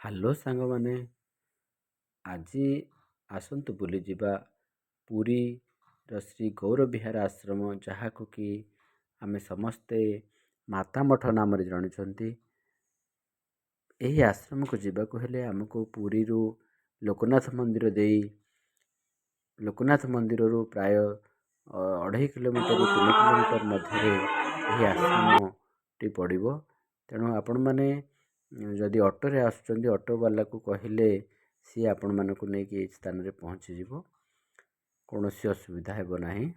Hello ସାଙ୍ଗମାନେ, ଆଜି ଆସନ୍ତୁ ବୁଲିଯିବା ପୁରୀର ଶ୍ରୀ ଗୌରବିହାର ଆଶ୍ରମ, ଯାହାକୁ କି ଆମେ ସମସ୍ତେ ମାତାମଠ ନାମରେ ଜାଣୁଛନ୍ତି। ଏହି ଆଶ୍ରମକୁ ଯିବାକୁ ହେଲେ ଆମକୁ ପୁରୀରୁ ଲୋକନାଥ ମନ୍ଦିର ଦେଇ, ଲୋକନାଥ ମନ୍ଦିରରୁ ପ୍ରାୟ 2.5 କିଲୋମିଟରରୁ 3 କିଲୋମିଟର ମଧ୍ୟରେ ଏହି ଆଶ୍ରମଟି ପଡ଼ିବ। ତେଣୁ ଆପଣମାନେ ଯଦି ଅଟୋରେ ଆସୁଛନ୍ତି, ଅଟୋବାଲାକୁ କହିଲେ ସିଏ ଆପଣମାନଙ୍କୁ ନେଇକି ଏହି ସ୍ଥାନରେ ପହଞ୍ଚିଯିବ, କୌଣସି ଅସୁବିଧା ହେବ ନାହିଁ।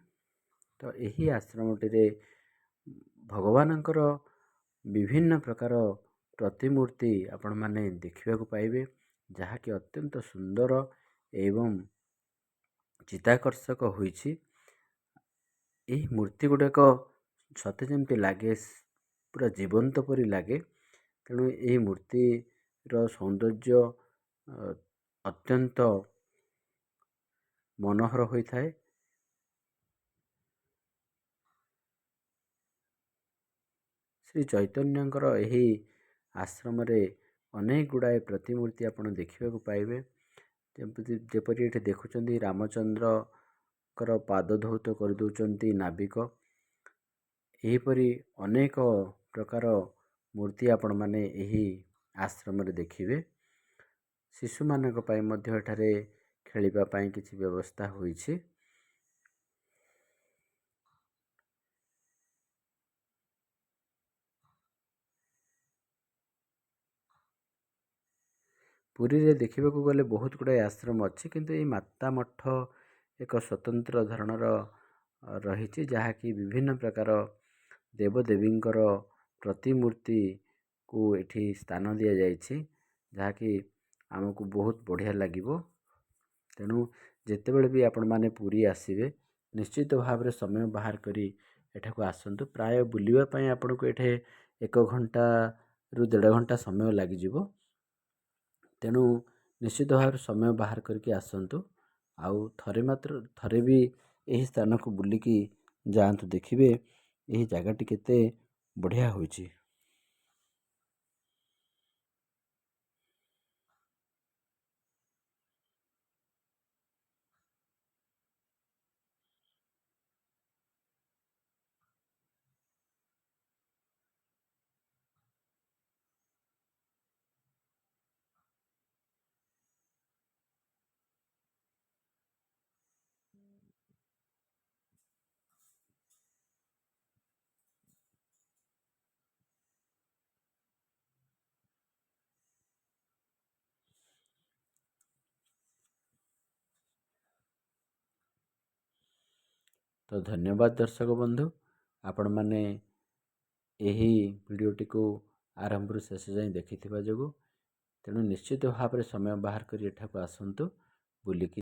ତ ଏହି ଆଶ୍ରମଟିରେ ଭଗବାନଙ୍କର ବିଭିନ୍ନ ପ୍ରକାର ପ୍ରତିମୂର୍ତ୍ତି ଆପଣମାନେ ଦେଖିବାକୁ ପାଇବେ, ଯାହାକି ଅତ୍ୟନ୍ତ ସୁନ୍ଦର ଏବଂ ଚିତ୍ତାକର୍ଷକ ହୋଇଛି। ଏହି ମୂର୍ତ୍ତି ଗୁଡ଼ାକ ସତେ ଯେମିତି ଲାଗେ ପୁରା ଜୀବନ୍ତ ପରି ଲାଗେ। ତେଣୁ ଏହି ମୂର୍ତ୍ତିର ସୌନ୍ଦର୍ଯ୍ୟ ଅତ୍ୟନ୍ତ ମନୋହର ହୋଇଥାଏ। ଶ୍ରୀ ଚୈତନ୍ୟଙ୍କର ଏହି ଆଶ୍ରମରେ ଅନେକ ଗୁଡ଼ାଏ ପ୍ରତିମୂର୍ତ୍ତି ଆପଣ ଦେଖିବାକୁ ପାଇବେ। ଯେପରି ଏଠି ଦେଖୁଛନ୍ତି, ରାମଚନ୍ଦ୍ରଙ୍କର ପାଦ ଧୌତ କରିଦେଉଛନ୍ତି ନାବିକ। ଏହିପରି ଅନେକ ପ୍ରକାର ମୂର୍ତ୍ତି ଆପଣମାନେ ଏହି ଆଶ୍ରମରେ ଦେଖିବେ। ଶିଶୁମାନଙ୍କ ପାଇଁ ମଧ୍ୟ ଏଠାରେ ଖେଳିବା ପାଇଁ କିଛି ବ୍ୟବସ୍ଥା ହୋଇଛି। ପୁରୀରେ ଦେଖିବାକୁ ଗଲେ ବହୁତ ଗୁଡ଼ାଏ ଆଶ୍ରମ ଅଛି, କିନ୍ତୁ ଏଇ ମାତା ମଠ ଏକ ସ୍ୱତନ୍ତ୍ର ଧରଣର ରହିଛି, ଯାହାକି ବିଭିନ୍ନ ପ୍ରକାର ଦେବଦେବୀଙ୍କର ପ୍ରତିମୂର୍ତ୍ତିକୁ ଏଠି ସ୍ଥାନ ଦିଆଯାଇଛି, ଯାହାକି ଆମକୁ ବହୁତ ବଢ଼ିଆ ଲାଗିବ। ତେଣୁ ଯେତେବେଳେ ବି ଆପଣମାନେ ପୁରୀ ଆସିବେ, ନିଶ୍ଚିତ ଭାବରେ ସମୟ ବାହାର କରି ଏଠାକୁ ଆସନ୍ତୁ। ପ୍ରାୟ ବୁଲିବା ପାଇଁ ଆପଣଙ୍କୁ ଏଠି 1 ଘଣ୍ଟାରୁ 1.5 ଘଣ୍ଟା ସମୟ ଲାଗିଯିବ। ତେଣୁ ନିଶ୍ଚିତ ଭାବରେ ସମୟ ବାହାର କରିକି ଆସନ୍ତୁ, ଆଉ ଥରେ ମାତ୍ର ଥରେ ବି ଏହି ସ୍ଥାନକୁ ବୁଲିକି ଯାଆନ୍ତୁ, ଦେଖିବେ ଏହି ଜାଗାଟି କେତେ ବଢ଼ିଆ ହୋଇଛି। ତ ଧନ୍ୟବାଦ ଦର୍ଶକ ବନ୍ଧୁ, ଆପଣମାନେ ଏହି ଭିଡ଼ିଓଟିକୁ ଆରମ୍ଭରୁ ଶେଷ ଯାଏଁ ଦେଖିଥିବା ଯୋଗୁଁ। ତେଣୁ ନିଶ୍ଚିତ ଭାବରେ ସମୟ ବାହାର କରି ଏଠାକୁ ଆସନ୍ତୁ, ବୁଲିକି